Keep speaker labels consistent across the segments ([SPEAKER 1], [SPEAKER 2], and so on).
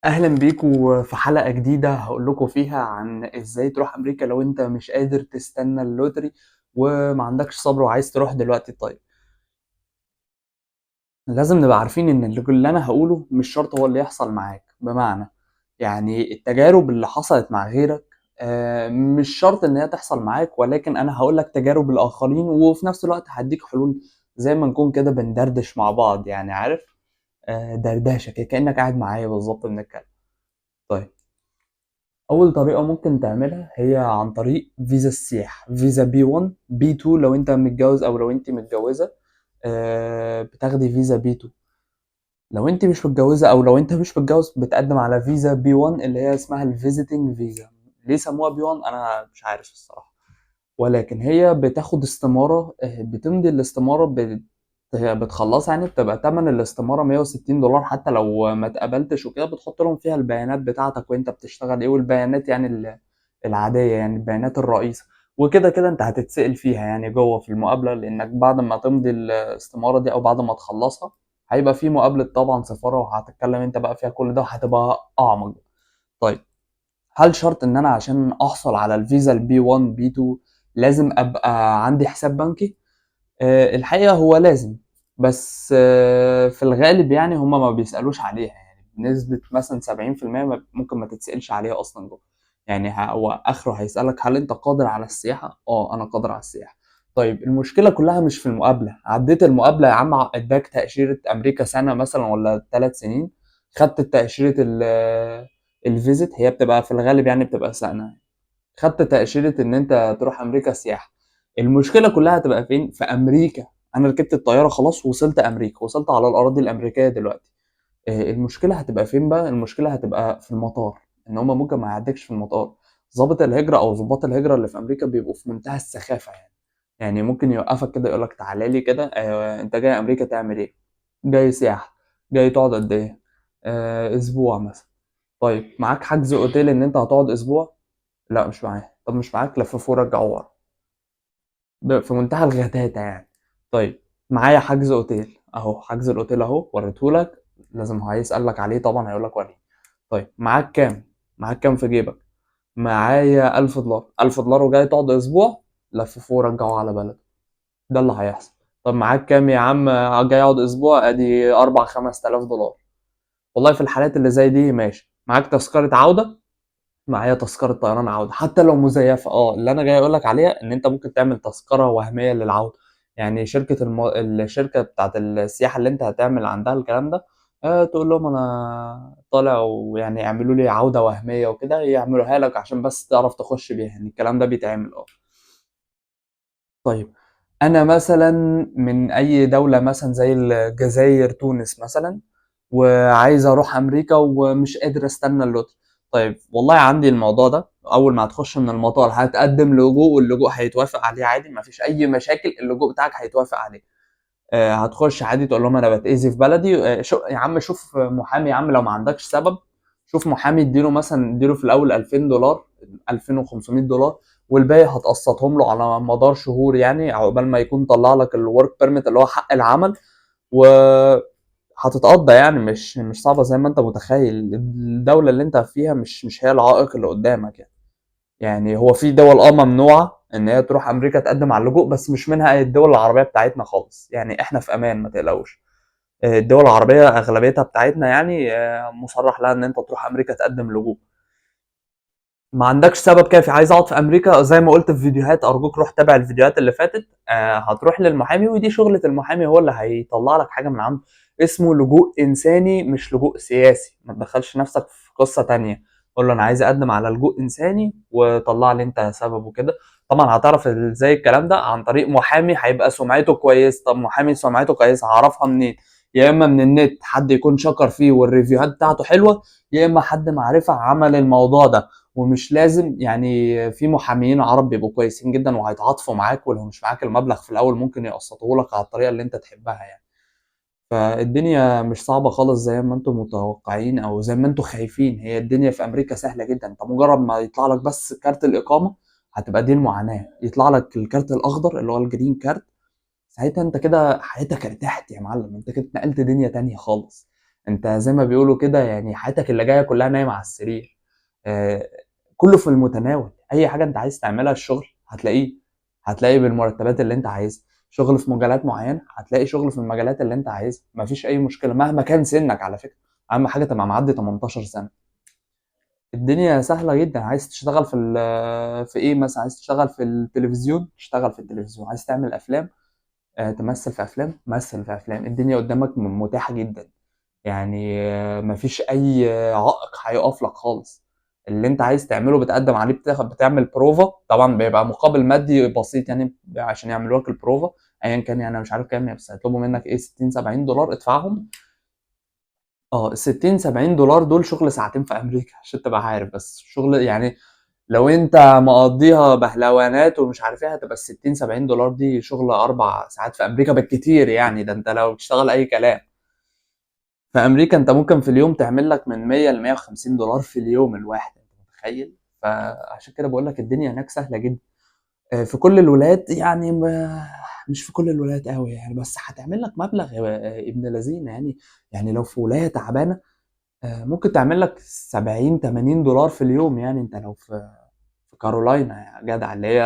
[SPEAKER 1] أهلًا بيكم في حلقة جديدة هاقول لكم فيها عن إزاي تروح أمريكا لو أنت مش قادر تستنى ال lottery وما عندكش صبر وعايز تروح دلوقتي. طيب لازم نبقى عارفين إن اللي أنا هاقوله مش شرط هو اللي يحصل معاك، بمعنى يعني التجارب اللي حصلت مع غيرك مش شرط إن هي تحصل معاك، ولكن أنا هاقول لك تجارب الآخرين وفي نفس الوقت هادّيك حلول زي ما نكون كده بندردش مع بعض، يعني عارف، دردشة كده كأنك قاعد معايا بالضبط بنتكلم. طيب أول طريقة ممكن تعملها هي عن طريق فيزا السياحة، فيزا B1 B2 لو أنت متجوز أو لو أنتِ متجوزة، بتاخدي فيزا B2. لو أنتِ مش متجوزة أو لو أنت مش متجوز بتقدم على فيزا B1 اللي هي اسمها ال visiting visa. ليه سموها B1 أنا مش عارف الصراحة، ولكن هي بتاخد استمارة، بتمضي الاستمارة، بتخلصها، يعني بتبقى تمن الاستمارة $160 حتى لو ما اتقبلتش وكده، بتحط لهم فيها البيانات بتاعتك وانت بتشتغل ايه، والبيانات يعني العادية، يعني البيانات الرئيسة وكده. كده انت هتتسأل فيها يعني جوه في المقابلة، لانك بعد ما تمضي الاستمارة دي او بعد ما تخلصها هيبقى في مقابلة طبعا سفارة، وهتتكلم انت بقى فيها كل ده وهتبقى اعمق. طيب هل شرط ان انا عشان احصل على الفيزا ال B 1 B 2 لازم ابقى عندي حساب بنكي؟ الحقيقة هو لازم، بس في الغالب يعني هما ما بيسألوش عليها، يعني بنسبة مثلا 70% ممكن ما تتسألش عليها أصلا جوه. يعني هو آخره هيسألك هل أنت قادر على السياحة؟ آه أنا قادر على السياحة. طيب المشكلة كلها مش في المقابلة، عديت المقابلة يا عم، اداك تأشيرة أمريكا سنة مثلا ولا 3 سنين، خدت التأشيرة ال visit، هي بتبقى في الغالب يعني بتبقى سنة، خدت تأشيرة إن أنت تروح أمريكا سياحة. المشكلة كلها هتبقى فين؟ في أمريكا. أنا ركبت الطيارة خلاص وصلت أمريكا، وصلت على الأراضي الأمريكية دلوقتي. المشكلة هتبقى فين بقى؟ المشكلة هتبقى في المطار، إن هما ممكن ما يعدكش في المطار. ضابط الهجرة أو ضباط الهجرة اللي في أمريكا بيبقوا في منتهى السخافة، يعني ممكن يوقفك كده يقول لك تعالى لي كده، أنت جاي أمريكا تعمل إيه؟ جاي سياحة. جاي تقعد قد إيه؟ أسبوع مثلا. طيب معاك حجز أوتيل إن أنت هتقعد أسبوع؟ لا مش معايا. طب مش معاك، لففوه ورجعوه ورا، في منتهى الغتاتة يعني. طيب معايا حجز اوتيل اهو، حجز الاوتيل اهو وريتهولك، لازم هيسألك عليه طبعا، هيقول لك وريني. طيب معاك كام؟ معاك كام في جيبك؟ معايا $1000. $1000 وجاي تقعد اسبوع؟ لففوه ورجعوه على بلده، ده اللي هيحصل. طب معاك كام يا عم جاي اقعد اسبوع؟ ادي 4-5000 دولار. والله في الحالات اللي زي دي ماشي. معاك تذكرة عودة؟ معايا تذكرة طيران عودة حتى لو مزيفة. اللي أنا جاي أقول لك عليها إن أنت ممكن تعمل تذكرة وهمية للعودة، يعني الشركة بتاعت السياحة اللي أنت هتعمل عندها الكلام ده، تقول لهم أنا طالع ويعني يعملوا لي عودة وهمية وكده، يعملوها لك عشان بس تعرف تخش بيها، يعني الكلام ده بيتعمل. طيب أنا مثلا من أي دولة مثلا زي الجزائر، تونس مثلا، وعايز أروح أمريكا ومش قادر أستنى ال lottery. طيب والله عندي الموضوع ده، أول ما هتخش من المطار هتقدم لجوء، واللجوء هيتوافق عليه عادي، مفيش أي مشاكل، اللجوء بتاعك هيتوافق عليه. هتخش عادي تقول لهم أنا بتأذي في بلدي. يا عم شوف محامي يا عم، لو ما عندكش سبب شوف محامي، اديله مثلا، اديله في الأول $2000، $2500، والباقي هتقسطهم له على مدار شهور، يعني عقبال ما يكون طلع لك ال work permit اللي هو حق العمل، و هتتقضى. يعني مش صعبة زي ما انت متخيل. الدولة اللي انت فيها مش هي العائق اللي قدامك. يعني هو في دول ممنوعة ان هي تروح امريكا تقدم على اللجوء، بس مش منها الدول العربية بتاعتنا خالص، يعني احنا في امان ما تقلقوش. الدول العربية اغلبيتها بتاعتنا مصرح لها ان انت تروح امريكا تقدم لجوء. ما عندكش سبب كافي عايز اقعد في امريكا، زي ما قلت في فيديوهات، ارجوك روح تابع الفيديوهات اللي فاتت. هتروح للمحامي، ودي شغلة المحامي، هو اللي هيطلع لك حاجة من عنده اسمه لجوء انساني مش لجوء سياسي. ما تدخلش نفسك في قصة تانية، قول له انا عايز اقدم على لجوء انساني وطلع لي انت سبب وكده. طبعا هتعرف ازاي الكلام ده؟ عن طريق محامي هيبقى سمعته كويس. طب محامي سمعته كويسه هعرفها منين؟ يا اما من النت حد يكون شكر فيه والريفيوهات بتاعته حلوه، يا اما حد معرفه عمل الموضوع ده. ومش لازم، يعني في محاميين عرب بيبقوا كويسين جدا وهيتعاطفوا معاك، ولو مش معاك المبلغ في الاول ممكن يقسطوه لك على الطريقه اللي انت تحبها يعني. فالدنيا مش صعبه خالص زي ما انتم متوقعين او زي ما انتم خايفين، هي الدنيا في امريكا سهله جدا. انت مجرد ما يطلع لك بس كارت الاقامه هتبقى دي المعاناه، يطلع لك الكارت الاخضر اللي هو ال green card، ساعتها انت كده حياتك ارتاحت يا معلم، انت كده اتنقلت دنيا تانية خالص. أنت زي ما بيقولوا كده يعني حياتك اللي جاية كلها نايم على السرير. آه، كله في المتناول، اي حاجة انت عايز تعملها الشغل هتلاقيه، هتلاقي بالمرتبات اللي انت عايزها، شغل في مجالات معينة هتلاقي شغل في المجالات اللي انت عايزها، مفيش اي مشكلة مهما كان سنك. على فكرة اهم حاجة تبقى معدي 18 سنة. الدنيا سهلة جدا. عايز تشتغل في في ايه مثلا؟ عايز تشتغل في التلفزيون اشتغل في التلفزيون، عايز تعمل افلام، تمثل في افلام، مثل في افلام. الدنيا قدامك متاحة جدا يعني، مفيش اي عائق هيقف لك خالص. اللي انت عايز تعمله بتقدم عليه، بتعمل بروفا، طبعا بيبقى مقابل مادي بسيط يعني عشان يعملوا لك البروفا ايا كان، يعني انا مش عارف كام، بس هيطلبوا منك ايه 60 70 دولار، ادفعهم. 60 70 دولار دول شغل ساعتين في امريكا عشان تبقى عارف، بس شغل يعني لو انت مقضيها بهلوانات ومش عارف ايه هتبقى ال 60 70 دولار دي شغل 4 ساعات في امريكا بالكتير يعني. ده انت لو بتشتغل اي كلام في امريكا انت ممكن في اليوم تعمل لك من 100 ل 150 دولار في اليوم الواحد، انت متخيل؟ فعشان كده بقول لك الدنيا هناك سهلة جدا. في كل الولايات يعني، مش في كل الولايات قوي يعني، بس هتعمل لك مبلغ ابن لذينه يعني. يعني لو في ولاية تعبانة، ممكن تعمل لك 70 80 دولار في اليوم يعني. انت لو في كارولاينا يا جدع اللي هي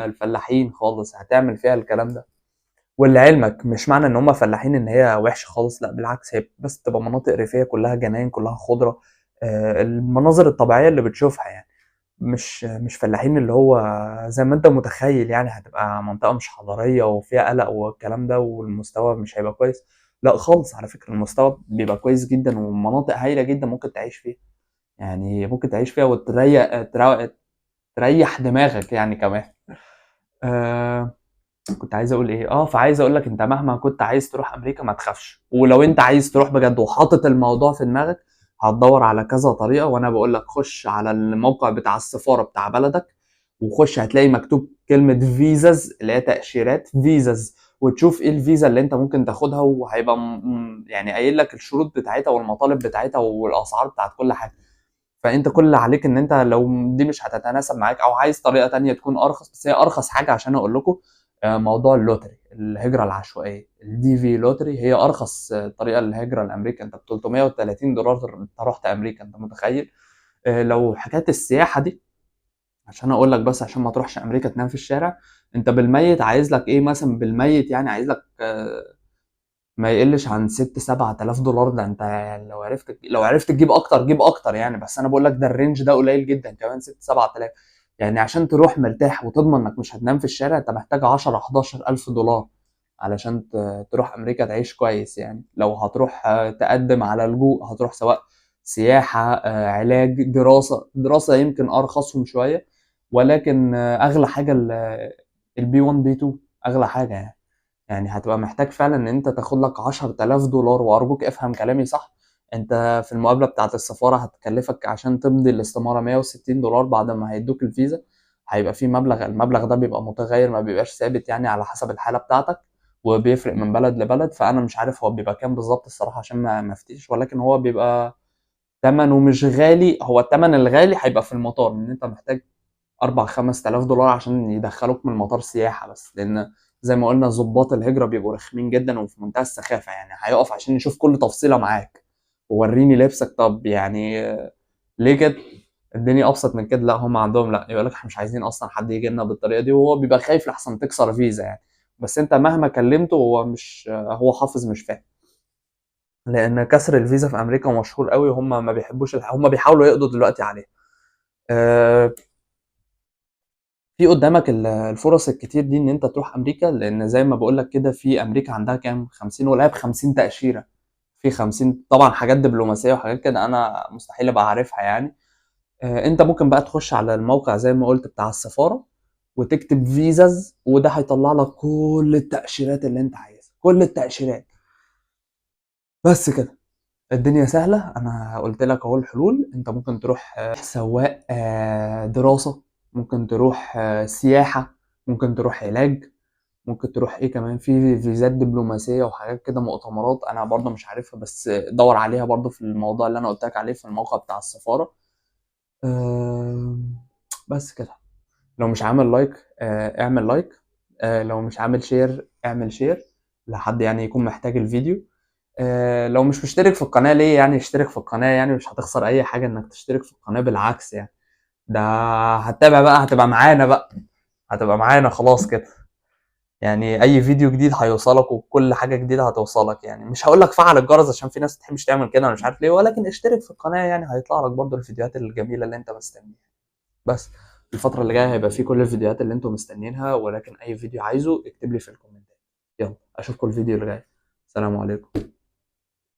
[SPEAKER 1] الفلاحين خالص هتعمل فيها الكلام ده. ولعلمك مش معنى ان هم فلاحين ان هي وحشة خالص، لا بالعكس، هي بس بتبقى مناطق ريفيه كلها جناين كلها خضرة، المناظر الطبيعية اللي بتشوفها يعني، مش فلاحين اللي هو زي ما انت متخيل يعني هتبقى منطقة مش حضارية وفيها قلق والكلام ده والمستوى مش هيبقى كويس، لا خالص. على فكرة المستوى بيبقى كويس جدا ومناطق هايلة جدا ممكن تعيش فيها يعني، ممكن تعيش فيها وتريح، تريح دماغك يعني كمان. كنت عايز اقول ايه؟ فعايز اقول لك انت مهما كنت عايز تروح امريكا ما تخافش، ولو انت عايز تروح بجد وحاطط الموضوع في دماغك هتدور على كذا طريقه. وانا بقول لك خش على الموقع بتاع السفارة بتاع بلدك، وخش هتلاقي مكتوب كلمة فيزز اللي هي تاشيرات فيزز، وتشوف ايه الفيزا اللي انت ممكن تاخدها، وهيبقى يعني قايل لك الشروط بتاعتها والمطالب بتاعتها والاسعار بتاعت كل حاجة. فانت كل اللي عليك ان انت لو دي مش هتتناسب معاك او عايز طريقه تانية تكون ارخص، بس هي ارخص حاجة عشان اقول لكم، موضوع ال lottery، الهجرة العشوائية، ال DV lottery، هي ارخص طريقه للهجرة لامريكا. انت ب 330 دولار انت رحت امريكا، انت متخيل؟ لو حكاية السياحة دي عشان اقول لك بس عشان ما تروحش امريكا تنام في الشارع، انت بالميت عايز لك ايه مثلا؟ بالميت يعني عايز لك، ما يقلش عن 6 7000 دولار. ده انت يعني لو عرفت تجيب اكتر جيب اكتر يعني، بس انا بقول لك ده ال range ده قليل جدا كمان، 6 7000 يعني عشان تروح مرتاح وتضمن انك مش هتنام في الشارع انت محتاج 10 11000 دولار علشان تروح امريكا تعيش كويس يعني. لو هتروح، تقدم على لجوء، هتروح سواء سياحة، علاج، دراسة، دراسة يمكن ارخصهم شوية، ولكن، اغلى حاجة ال B 1 B 2 اغلى حاجة يعني. يعني هتبقى محتاج فعلا ان انت تاخد لك 10000 دولار. وارجوك افهم كلامي صح، انت في المقابلة بتاعت السفارة هتكلفك عشان تمضي الاستمارة 160 دولار بعد ما هيدوك الفيزا، هيبقى في مبلغ، المبلغ ده بيبقى متغير ما بيبقاش ثابت يعني على حسب الحالة بتاعتك، وبيفرق من بلد لبلد. فانا مش عارف هو بيبقى كام بالظبط الصراحة عشان ما افتيش، ولكن هو بيبقى تمنه مش غالي. هو التمن الغالي هيبقى في المطار، ان انت محتاج أربع خمس تلاف دولار عشان يدخلوك من المطار سياحة بس، لأن زي ما قلنا ضباط الهجرة بيبقوا رخمين جدا وفي منتهى السخافة يعني، هيقف عشان يشوف كل تفصيلة معاك، ووريني لبسك، طب يعني ليه كده؟ الدنيا أبسط من كده. لا هم عندهم لا، يقول لك احنا مش عايزين أصلا حد يجي لنا بالطريقة دي، وهو بيبقى خايف لحسن تكسر فيزا يعني. بس أنت مهما كلمته هو مش، هو حافظ مش فاهم، لأن كسر الفيزا في أمريكا مشهور قوي، وهم ما بيحبوش هم بيحاولوا يقضوا دلوقتي عليه. في قدامك الفرص الكتير دي ان انت تروح امريكا، لان زي ما بقول لك كده في امريكا عندها كام 50 ولاية ب 50 تاشيرة، في 50 طبعا حاجات دبلوماسية وحاجات كده انا مستحيل ابقى عارفها يعني. انت ممكن بقى تخش على الموقع زي ما قلت بتاع السفارة وتكتب فيزز، وده هيطلع لك كل التاشيرات اللي انت عايزها، كل التاشيرات بس كده. الدنيا سهلة، انا قلت لك اهو الحلول. انت ممكن تروح، سواء، دراسة، ممكن تروح، سياحة، ممكن تروح علاج، ممكن تروح ايه كمان، في فيزات دبلوماسية وحاجات كده، مؤتمرات انا برضه مش عارفها، بس دور عليها برضه في الموضوع اللي انا قلت لك عليه في الموقع بتاع السفارة. بس كده. لو مش عامل like، اعمل like، لو مش عامل share اعمل share لحد يعني يكون محتاج الفيديو. لو مش مشترك في القناة ليه يعني؟ اشترك في القناة، يعني مش هتخسر اي حاجة انك تشترك في القناة، بالعكس يعني ده هتتابع بقى، هتبقى معانا بقى، هتبقى معانا خلاص كده. يعني اي فيديو جديد هيوصلك وكل حاجة جديدة هتوصلك. يعني مش هقول لك فعل الجرس عشان في ناس بتحبش تعمل كده، انا مش عارف ليه، ولكن اشترك في القناة، يعني هيطلع لك برضو الفيديوهات الجميلة اللي انت مستنيها. بس الفترة اللي جاية هيبقى في كل الفيديوهات اللي انتم مستنيينها، ولكن اي فيديو عايزه اكتب لي في الكومنتات. يلا اشوفكم الفيديو اللي جاي، السلام عليكم.